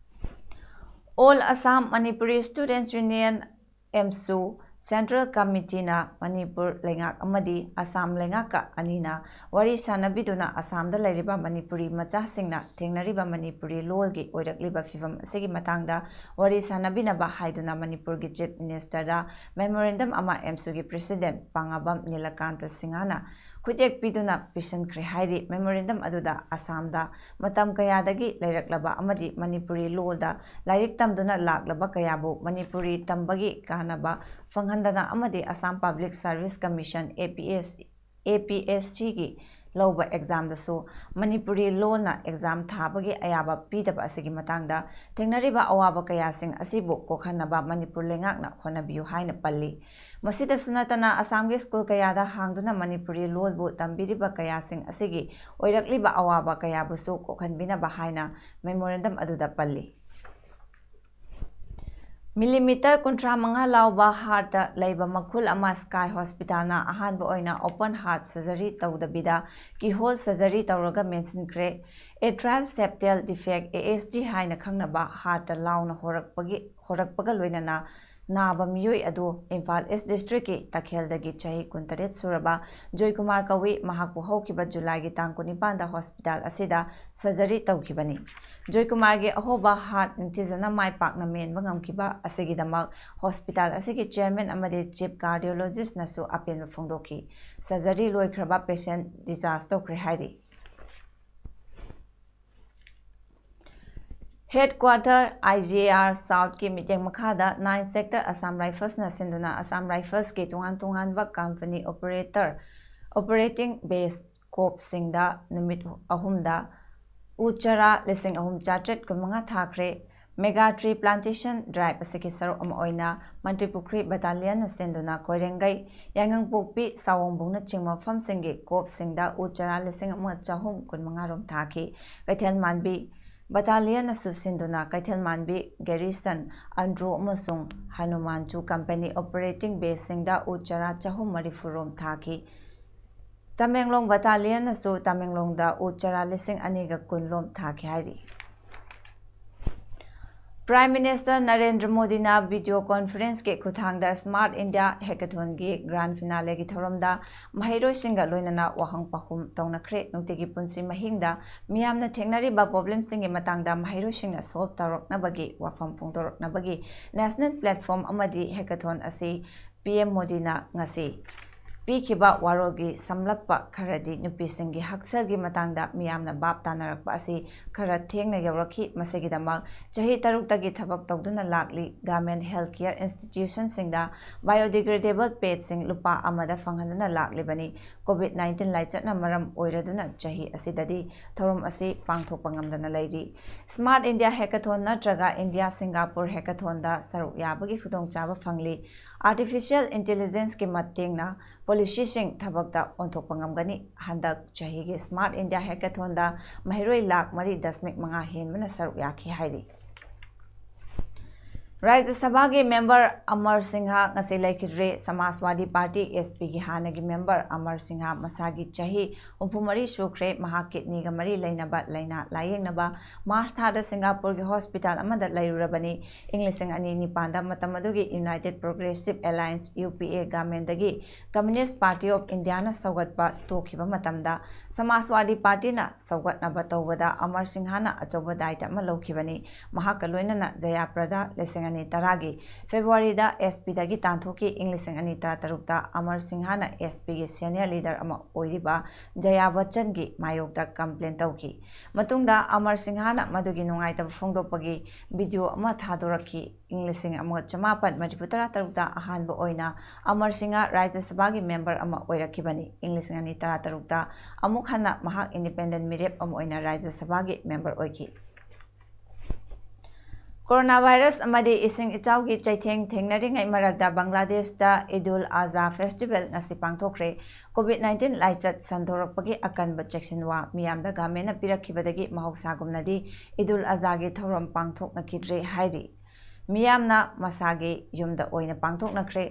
All Assam Manipuri Students Union, ꯑꯦꯝꯁꯨ, Central Committeeꯅ Manipur ꯂꯩꯉꯥꯛ ꯑꯃꯗꯤ ꯑꯁꯥꯝ ꯂꯩꯉꯥꯛꯀ ꯑꯅꯤꯅ ꯋꯥꯔꯤ ꯁꯥꯟꯅꯕꯤꯗꯨꯅ ꯑꯁꯥꯝꯗ ꯂꯩꯔꯤꯕ ꯃꯅꯤꯄꯨꯔꯤ ꯃꯆꯥꯁꯤꯡꯅ ꯊꯦꯡꯅꯔꯤꯕ ꯃꯅꯤꯄꯨꯔꯤ ꯂꯣꯜꯒꯤ ꯑꯣꯏꯔꯛꯂꯤꯕ ꯐꯤꯕꯝ ꯑꯁꯤꯒꯤ ꯃꯇꯥꯡꯗ ꯋꯥꯔꯤ ꯁꯥꯟꯅꯕꯤꯅꯕ ꯍꯥꯏꯗꯨꯅ ꯃꯅꯤꯄꯨꯔꯒꯤ Chief Ministerꯗ memorandum ꯑꯃ ꯑꯦꯝꯁꯨꯒꯤ President ꯄꯥꯉꯥꯕꯝ ꯅꯤꯂꯀꯥꯟꯇ ꯁꯤꯡꯍꯅ ꯈꯨꯠꯌꯦꯛ ꯄꯤꯗꯨꯅ ꯄꯤꯁꯤꯟꯈ꯭ꯔꯦ ꯍꯥꯏꯔꯤ꯫ Memorandum ꯑꯗꯨꯗ ꯑꯁꯥꯝꯗ ꯃꯇꯝ ꯀꯌꯥꯗꯒꯤ ꯂꯩꯔꯛꯂꯕ ꯑꯃꯗꯤ ꯃꯅꯤꯄꯨꯔꯤ ꯂꯣꯜꯗ ꯂꯥꯏꯔꯤꯛ ꯇꯝꯗꯨꯅ ꯂꯥꯛꯂꯕ ꯀꯌꯥꯕꯨ ꯃꯅꯤꯄꯨꯔꯤ ꯇꯝꯕꯒꯤ ꯀꯥꯟꯅꯕ ꯐꯪꯍꯟꯗꯅ ꯑꯃꯗꯤ Assam Public Service Commission, APS, APSCꯒꯤ ꯂꯧꯕ examꯗꯁꯨ ꯃꯅꯤꯄꯨꯔꯤ ꯂꯣꯟꯅ exam ꯊꯥꯕꯒꯤ ꯑꯌꯥꯕ ꯄꯤꯗꯕ ꯑꯁꯤꯒꯤ ꯃꯇꯥꯡꯗ ꯊꯦꯡꯅꯔꯤꯕ ꯑꯋꯥꯕ ꯀꯌꯥꯁꯤꯡ ꯑꯁꯤꯕꯨ ꯀꯣꯛꯍꯟꯅꯕ ꯃꯅꯤꯄꯨꯔ ꯂꯩꯉꯥꯛꯅ ꯍꯣꯠꯅꯕꯤꯌꯨ ꯍꯥꯏꯅ ꯄꯜꯂꯤ꯫ ꯃꯁꯤꯗꯁꯨ ꯅꯠꯇꯅ ꯑꯁꯥꯝꯒꯤ ꯁ꯭ꯀꯨꯜ ꯀꯌꯥꯗ ꯍꯥꯡꯗꯨꯅ ꯃꯅꯤꯄꯨꯔꯤ ꯂꯣꯜꯕꯨ ꯇꯝꯕꯤꯔꯤꯕ ꯀꯌꯥꯁꯤꯡ ꯑꯁꯤꯒꯤ ꯑꯣꯏꯔꯛꯂꯤꯕ ꯑꯋꯥꯕ ꯀꯌꯥꯕꯨꯁꯨ ꯀꯣꯛꯍꯟꯕꯤꯅꯕ ꯍꯥꯏꯅ memorandum ꯑꯗꯨꯗ ꯄꯜꯂꯤ꯫ Millimeter ꯀꯨꯟꯊ꯭ꯔꯥ ꯃꯉꯥ ꯂꯥꯎꯕ heartꯇ ꯂꯩꯕ ꯃꯈꯨꯜ ꯑꯃ Sky Hospitalꯅ ꯑꯍꯥꯟꯕ ꯑꯣꯏꯅ open heart surgery ꯇꯧꯗꯕꯤꯗ keyhole surgery ꯇꯧꯔꯒ ꯃꯦꯟꯁꯤꯟꯈ꯭ꯔꯦ꯫ Atrial septal defect, ASD ꯍꯥꯏꯅ ꯈꯪꯅꯕ heartꯇ ꯂꯥꯎꯅ ꯍꯣꯔꯛꯄꯒꯤ, ꯍꯣꯔꯛꯄꯒ ꯂꯣꯏꯅꯅ ꯅꯥꯕ ꯃꯤꯑꯣꯏ ꯑꯗꯨ ꯏꯝꯐꯥꯜ East Districtꯀꯤ ꯇꯈꯦꯜꯗꯒꯤ ꯆꯍꯤ ꯀꯨꯟꯇꯔꯦꯠ ꯁꯨꯔꯕ ꯖꯣꯏꯀꯨꯃꯥꯔ ꯀꯧꯏ꯫ ꯃꯍꯥꯛꯄꯨ ꯍꯧꯈꯤꯕ ꯖꯨꯂꯥꯏꯒꯤ ꯇꯥꯡ ꯀꯨꯟꯅꯤꯄꯥꯟꯗ hospital ꯑꯁꯤꯗ surgery ꯇꯧꯈꯤꯕꯅꯤ꯫ ꯖꯣꯏꯀꯨꯃꯥꯔꯒꯤ ꯑꯍꯣꯕ heart ꯅꯤꯡꯊꯤꯖꯅ ꯃꯥꯏ ꯄꯥꯛꯅ ꯃꯦꯟꯕ ꯉꯝꯈꯤꯕ ꯑꯁꯤꯒꯤꯗꯃꯛ hospital ꯑꯁꯤꯒꯤ chairman ꯑꯃꯗꯤ chief cardiologistꯅꯁꯨ ꯑꯄꯦꯟꯕ ꯐꯣꯡꯗꯣꯛꯈꯤ꯫ Surgery ꯂꯣꯏꯈ꯭ꯔꯕ patient discharge ꯇꯧꯈ꯭ꯔꯦ ꯍꯥꯏꯔꯤ꯫ Headquarter IGAR Southꯀꯤ ꯃꯤꯠꯌꯦꯡ ꯃꯈꯥꯗ Nine Sector Assam Riflesꯅ ꯁꯤꯟꯗꯨꯅ Assam Riflesꯀꯤ ꯇꯣꯉꯥꯟ ꯇꯣꯉꯥꯟꯕ company operator, operating base ꯀꯣꯞꯁꯤꯡꯗ ꯅꯨꯃꯤꯠ ꯑꯍꯨꯝꯗ ꯎ ꯆꯥꯔꯥ ꯂꯤꯁꯤꯡ ꯑꯍꯨꯝ ꯆꯥꯇ꯭ꯔꯦꯠ ꯀꯨꯟꯃꯉꯥ ꯊꯥꯈ꯭ꯔꯦ꯫ Mega tree plantation drive ꯑꯁꯤꯒꯤ ꯁꯔꯨꯛ ꯑꯃ ꯑꯣꯏꯅ ꯃꯟꯇ꯭ꯔꯤꯄꯨꯈ꯭ꯔꯤ battalionꯅ ꯁꯤꯟꯗꯨꯅ ꯀꯣꯏꯔꯦꯡꯒꯩ, ꯌꯥꯏꯉꯪꯄꯣꯛꯄꯤ, ꯁꯥꯋꯣꯝꯕꯨꯡꯅꯆꯤꯡꯕ ꯃꯐꯝꯁꯤꯡꯒꯤ ꯀꯣꯞꯁꯤꯡꯗ ꯎ ꯆꯥꯔꯥ ꯂꯤꯁꯤꯡ ꯑꯃ ꯆꯍꯨꯝ ꯀꯨꯟꯃꯉꯥ ꯔꯣꯝ ꯊꯥꯈꯤ꯫ ꯀꯩꯊꯦꯜ ꯃꯥꯟꯕꯤ battalionꯅꯁꯨ ꯁꯤꯟꯗꯨꯅ ꯀꯩꯊꯦꯜ ꯃꯥꯟꯕꯤ, ꯒꯦꯔꯤꯁꯟ, ꯑꯟꯗ꯭ꯔꯣ ꯑꯃꯁꯨꯡ ꯍꯅꯨꯃꯥꯟꯆꯨ company operating baseꯁꯤꯡꯗ ꯎ ꯆꯥꯔꯥ ꯆꯍꯨꯝ ꯃꯔꯤꯐꯨ ꯔꯣꯝ ꯊꯥꯈꯤ꯫ ꯇꯃꯦꯡꯂꯣꯡ ꯕꯠꯇꯥꯂꯤꯌꯟꯅꯁꯨ ꯇꯃꯦꯡꯂꯣꯡꯗ ꯎ ꯆꯥꯔꯥ ꯂꯤꯁꯤꯡ ꯑꯅꯤꯒ ꯀꯨꯟ ꯂꯣꯝ ꯊꯥꯈꯤ ꯍꯥꯏꯔꯤ꯫ Prime Minister ꯅꯔꯦꯟꯗ꯭ꯔ ꯃꯣꯗꯤꯅ video conferenceꯀꯤ ꯈꯨꯠꯊꯥꯡꯗ Smart India Hackathonꯒꯤ grand finaleꯒꯤ ꯊꯧꯔꯝꯗ ꯃꯍꯩꯔꯣꯏꯁꯤꯡꯒ ꯂꯣꯏꯅꯅ ꯋꯥꯍꯪ ꯄꯥꯎꯈꯨꯝ ꯇꯧꯅꯈ꯭ꯔꯦ꯫ ꯅꯨꯡꯇꯤꯒꯤ ꯄꯨꯟꯁꯤ ꯃꯍꯤꯡꯗ ꯃꯤꯌꯥꯝꯅ ꯊꯦꯡꯅꯔꯤꯕ problemꯁꯤꯡꯒꯤ ꯃꯇꯥꯡꯗ ꯃꯍꯩꯔꯣꯏꯁꯤꯡꯅ solve ꯇꯧꯔꯛꯅꯕꯒꯤ ꯋꯥꯐꯝ ꯐꯣꯡꯗꯣꯔꯛꯅꯕꯒꯤ national platform ꯑꯃꯗꯤ hackathon ꯑꯁꯤ ꯄꯤ ꯑꯦꯝ ꯃꯣꯗꯤꯅ ꯉꯁꯤ ꯄꯤꯈꯤꯕ ꯋꯥꯔꯣꯜꯒꯤ ꯁꯝꯂꯞꯄ ꯈꯔꯗꯤ ꯅꯨꯄꯤꯁꯤꯡꯒꯤ ꯍꯛꯁꯦꯜꯒꯤ ꯃꯇꯥꯡꯗ ꯃꯤꯌꯥꯝꯅ ꯚꯥꯞ ꯇꯥꯅꯔꯛꯄ ꯑꯁꯤ ꯈꯔ ꯊꯦꯡꯅ ꯌꯧꯔꯛꯈꯤ꯫ ꯃꯁꯤꯒꯤꯗꯃꯛ ꯆꯍꯤ ꯇꯔꯨꯛꯇꯒꯤ ꯊꯕꯛ ꯇꯧꯗꯨꯅ ꯂꯥꯛꯂꯤ꯫ Government health care institutionꯁꯤꯡꯗ biodegradable padꯁꯤꯡ ꯂꯨꯄꯥ ꯑꯃꯗ ꯐꯪꯍꯟꯗꯨꯅ ꯂꯥꯛꯂꯤꯕꯅꯤ꯫ COVID nineteen ꯂꯥꯏꯆꯠꯅ ꯃꯔꯝ ꯑꯣꯏꯔꯗꯨꯅ ꯆꯍꯤ ꯑꯁꯤꯗꯗꯤ ꯊꯧꯔꯝ ꯑꯁꯤ ꯄꯥꯡꯊꯣꯛꯄ ꯉꯝꯗꯅ ꯂꯩꯔꯤ꯫ Smart India Hackathon ꯅꯠꯇ꯭ꯔꯒ India Singapore Hackathonꯗ ꯁꯔꯨꯛ ꯌꯥꯕꯒꯤ ꯈꯨꯗꯣꯡꯆꯥꯕ ꯐꯪꯂꯤ꯫ Artificial intelligenceꯀꯤ ꯃꯇꯦꯡꯅ policyꯁꯤꯡ ꯊꯕꯛꯇ ꯑꯣꯟꯊꯣꯛꯄ ꯉꯝꯒꯅꯤ꯫ ꯍꯟꯗꯛ ꯆꯍꯤꯒꯤ Smart India Hackathonꯗ ꯃꯍꯩꯔꯣꯏ ꯂꯥꯈ ꯃꯔꯤ ꯗꯁꯃꯤꯛ ꯃꯉꯥ ꯍꯦꯟꯕꯅ ꯁꯔꯨꯛ ꯌꯥꯈꯤ ꯍꯥꯏꯔꯤ꯫ ꯔꯥꯖ꯭ꯌ ꯁꯚꯥꯒꯤ member ꯑꯃꯔ ꯁꯤꯡꯍ ꯉꯁꯤ ꯂꯩꯈꯤꯗ꯭ꯔꯦ꯫ ꯁꯃꯥꯖꯋꯥꯗꯤ ꯄꯥꯔꯇꯤ, S Pꯒꯤ ꯍꯥꯟꯅꯒꯤ member ꯑꯃꯔ ꯁꯤꯡꯍ ꯃꯁꯥꯒꯤ ꯆꯍꯤ ꯍꯨꯝꯐꯨ ꯃꯔꯤ ꯁꯨꯈ꯭ꯔꯦ꯫ ꯃꯍꯥꯛ kidneyꯒ ꯃꯔꯤ ꯂꯩꯅꯕ ꯂꯥꯏꯅꯥ ꯂꯥꯌꯦꯡꯅꯕ March ꯊꯥꯗ Singaporeꯒꯤ hospital ꯑꯃꯗ ꯂꯩꯔꯨꯔꯕꯅꯤ꯫ ꯏꯪ ꯂꯤꯁꯤꯡ ꯑꯅꯤ ꯅꯤꯄꯥꯟꯗ ꯃꯇꯝ ꯑꯗꯨꯒꯤ United Progressive Alliance, U P A, governmentꯗꯒꯤ Communist Party of Indiaꯅ ꯁꯧꯒꯠꯄ ꯇꯣꯛꯈꯤꯕ ꯃꯇꯝꯗ ꯁꯃꯥꯖꯋꯥꯗꯤ ꯄꯥꯔꯇꯤꯅ ꯁꯧꯒꯠꯅꯕ ꯇꯧꯕꯗ ꯑꯃꯔ ꯁꯤꯡꯍꯅ ꯑꯆꯧꯕ ꯗꯥꯏꯇ ꯑꯃ ꯂꯧꯈꯤꯕꯅꯤ꯫ ꯃꯍꯥꯛꯀ ꯂꯣꯏꯅꯅ ꯖꯌꯥꯄ꯭ꯔꯗ ꯂꯤꯁꯤꯡ ꯑꯅꯤ ꯇꯔꯥꯒꯤ Februaryꯗ S Pꯗꯒꯤ ꯇꯥꯟꯊꯣꯛꯈꯤ꯫ ꯏꯪ ꯂꯤꯁꯤꯡ ꯑꯅꯤ ꯇꯔꯥꯇꯔꯨꯛꯇ ꯑꯃꯔ ꯁꯤꯡꯍꯅ S Pꯒꯤ senior leader ꯑꯃ ꯑꯣꯏꯔꯤꯕ ꯖꯌꯥ ꯕꯆꯟꯒꯤ ꯃꯥꯌꯣꯛꯇ complaint ꯇꯧꯈꯤ꯫ ꯃꯇꯨꯡꯗ ꯑꯃꯔ ꯁꯤꯡꯍꯅ ꯃꯗꯨꯒꯤ ꯅꯨꯡꯉꯥꯏꯇꯕ ꯐꯣꯡꯗꯣꯛꯄꯒꯤ video ꯑꯃ ꯊꯥꯗꯣꯔꯛꯈꯤ꯫ ꯏꯪ ꯂꯤꯁꯤꯡ ꯑꯃꯒ ꯆꯃꯥꯄꯟ ꯃꯔꯤꯐꯨ ꯇꯔꯥ ꯇꯔꯨꯛꯇ ꯑꯍꯥꯟꯕ ꯑꯣꯏꯅ ꯑꯃꯔ ꯁꯤꯡꯍ ꯔꯥꯖ꯭ꯌ ꯁꯚꯥꯒꯤ member ꯑꯃ ꯑꯣꯏꯔꯛꯈꯤꯕꯅꯤ꯫ ꯏꯪ ꯂꯤꯁꯤꯡ ꯑꯅꯤ ꯇꯔꯥꯇꯔꯨꯛꯇ ꯑꯃꯨꯛ ꯍꯟꯅ ꯃꯍꯥꯛ independent ꯃꯤꯔꯦꯞ ꯑꯃ ꯑꯣꯏꯅ ꯔꯥꯖ꯭ꯌ ꯁꯚꯥꯒꯤ member ꯑꯣꯏꯈꯤ꯫ Coronavirus ꯑꯃꯗꯤ ꯏꯁꯤꯡ ꯏꯆꯥꯎꯒꯤ ꯆꯩꯊꯦꯡ ꯊꯦꯡꯅꯔꯤꯉꯩ ꯃꯔꯛꯇ ꯕꯪꯒ꯭ꯂꯥꯗꯦꯁꯇ ꯏꯗꯨꯜ ꯑꯖꯥ festival ꯉꯁꯤ ꯄꯥꯡꯊꯣꯛꯈ꯭ꯔꯦ꯫ COVID nineteen ꯂꯥꯏꯆꯠ ꯁꯟꯗꯣꯔꯛꯄꯒꯤ ꯑꯀꯟꯕ ꯆꯦꯛꯁꯤꯟꯋꯥ ꯃꯤꯌꯥꯝꯗ governmentꯅ ꯄꯤꯔꯛꯈꯤꯕꯗꯒꯤ ꯃꯍꯧꯁꯥꯒꯨꯝꯅꯗꯤ ꯏꯗꯨꯜ ꯑꯖꯥꯒꯤ ꯊꯧꯔꯝ ꯄꯥꯡꯊꯣꯛꯅꯈꯤꯗ꯭ꯔꯦ ꯍꯥꯏꯔꯤ꯫ ꯃꯤꯌꯥꯝꯅ ꯃꯁꯥꯒꯤ ꯌꯨꯝꯗ ꯑꯣꯏꯅ ꯄꯥꯡꯊꯣꯛꯅꯈ꯭ꯔꯦ꯫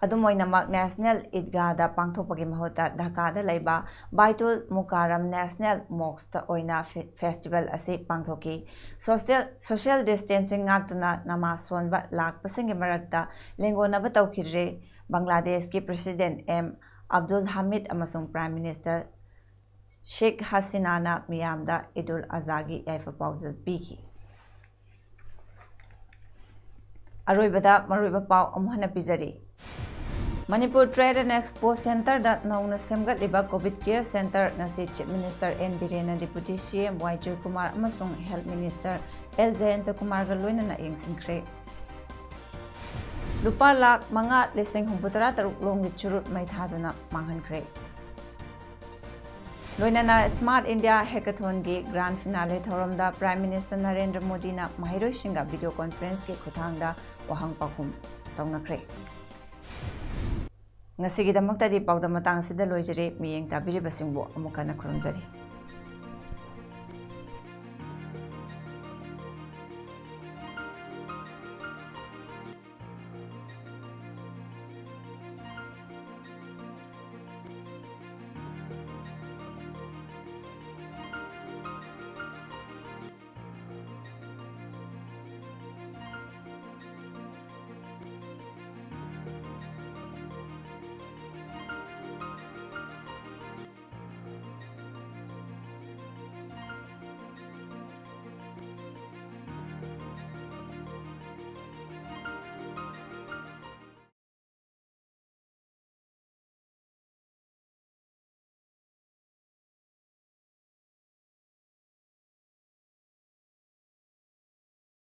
ꯑꯗꯨꯝ ꯑꯣꯏꯅꯃꯛ, ꯅꯦꯁꯅꯦꯜ ꯏꯗꯒꯥꯗ ꯄꯥꯡꯊꯣꯛꯄꯒꯤ ꯃꯍꯨꯠꯇ ꯙꯥꯀꯥꯗ ꯂꯩꯕ ꯕꯥꯏꯇꯨꯜ ꯃꯨꯀꯥꯔꯝ ꯅꯦꯁꯅꯦꯜ ꯃꯣꯛꯁꯇ ꯑꯣꯏꯅ ꯐꯦ-, ꯐꯦꯁꯇꯤꯚꯦꯜ ꯑꯁꯤ ꯄꯥꯡꯊꯣꯛꯈꯤ꯫ ꯁꯣꯁꯤꯌꯦꯜ, ꯁꯣꯁꯤꯌꯦꯜ ꯗꯤꯁꯇꯦꯟꯁꯤꯡ ꯉꯥꯛꯇꯨꯅ ꯅꯃꯥꯖ ꯁꯣꯟꯕ ꯂꯥꯛꯄꯁꯤꯡꯒꯤ ꯃꯔꯛꯇ ꯂꯦꯡꯒꯣꯟꯅꯕ ꯇꯧꯈꯤꯗ꯭ꯔꯦ꯫ ꯕꯪꯒ꯭ꯂꯥꯗꯦꯁꯀꯤ ꯄ꯭ꯔꯦꯁꯤꯗꯦꯟꯠ ꯑꯦꯝ ꯑꯕꯗꯨꯜ ꯍꯥꯃꯤꯗ ꯑꯃꯁꯨꯡ ꯄ꯭ꯔꯥꯏꯝ ꯃꯤꯅꯤꯁꯇꯔ ꯁꯦꯈ ꯍꯁꯤꯅꯥꯅ ꯃꯤꯌꯥꯝꯗ ꯏꯗꯨꯜ ꯑꯖꯥꯒꯤ ꯌꯥꯏꯐ ꯄꯥꯎꯖꯦꯜ ꯄꯤꯈꯤ꯫ ꯑꯔꯣꯏꯕꯗ ꯃꯔꯨꯑꯣꯏꯕ ꯄꯥꯎ ꯑꯃꯨꯛ ꯍꯟꯅ ꯄꯤꯖꯔꯤ꯫ ꯃꯅꯤꯄꯨꯔ ꯇ꯭ꯔꯦꯗ ꯑꯦꯟ ꯑꯦꯛꯁꯄꯣ ꯁꯦꯟꯇꯔꯗ ꯅꯧꯅ ꯁꯦꯝꯒꯠꯂꯤꯕ ꯀꯣꯚꯤꯗ ꯀꯦꯌꯔ ꯁꯦꯟꯇꯔ ꯉꯁꯤ ꯆꯤꯐ ꯃꯤꯅꯤꯁꯇꯔ ꯑꯦꯟ ꯕꯤꯔꯦꯟꯅ, ꯗꯤꯄꯨꯇꯤ ꯁꯤ ꯑꯦꯝ ꯋꯥꯏ ꯖꯣꯏꯀꯨꯃꯥꯔ ꯑꯃꯁꯨꯡ ꯍꯦꯜꯊ ꯃꯤꯅꯤꯁꯇꯔ ꯑꯦꯜ ꯖꯌꯟꯇꯀꯨꯃꯥꯔꯒ ꯂꯣꯏꯅꯅ ꯌꯦꯡꯁꯤꯟꯈ꯭ꯔꯦ꯫ ꯂꯨꯄꯥ ꯂꯥꯈ ꯃꯉꯥ ꯂꯤꯁꯤꯡ ꯍꯨꯝꯐꯨꯇꯔꯥ ꯇꯔꯨꯛ ꯂꯣꯝꯒꯤ ꯆꯨꯔꯨꯠ ꯃꯩ ꯊꯥꯗꯨꯅ ꯃꯥꯡꯍꯟꯈ꯭ꯔꯦ꯫ ꯂꯣꯏꯅꯅ ꯁ꯭ꯃꯥꯔꯠ ꯏꯟꯗꯤꯌꯥ ꯍꯦꯀꯥꯊꯣꯟꯒꯤ ꯒ꯭ꯔꯥꯟ ꯐꯤꯅꯥꯂꯦ ꯊꯧꯔꯝꯗ ꯄ꯭ꯔꯥꯏꯝ ꯃꯤꯅꯤꯁꯇꯔ ꯅꯔꯦꯟꯗ꯭ꯔ ꯃꯣꯗꯤꯅ ꯃꯍꯩꯔꯣꯏꯁꯤꯡꯒ ꯚꯤꯗꯤꯑꯣ ꯀꯣꯟꯐꯔꯦꯟꯁꯀꯤ ꯈꯨꯠꯊꯥꯡꯗ ꯋꯥꯍꯪ ꯄꯥꯎꯈꯨꯝ ꯇꯧꯅꯈ꯭ꯔꯦ꯫ ꯉꯁꯤꯒꯤꯗꯃꯛꯇꯗꯤ ꯄꯥꯎꯗꯝ ꯃꯇꯥꯡ ꯑꯁꯤꯗ ꯂꯣꯏꯖꯔꯦ꯫ ꯃꯤꯠꯌꯦꯡ ꯇꯥꯕꯤꯔꯤꯕꯁꯤꯡꯕꯨ ꯑꯃꯨꯛ ꯍꯟꯅ ꯈꯨꯔꯨꯝꯖꯔꯤ꯫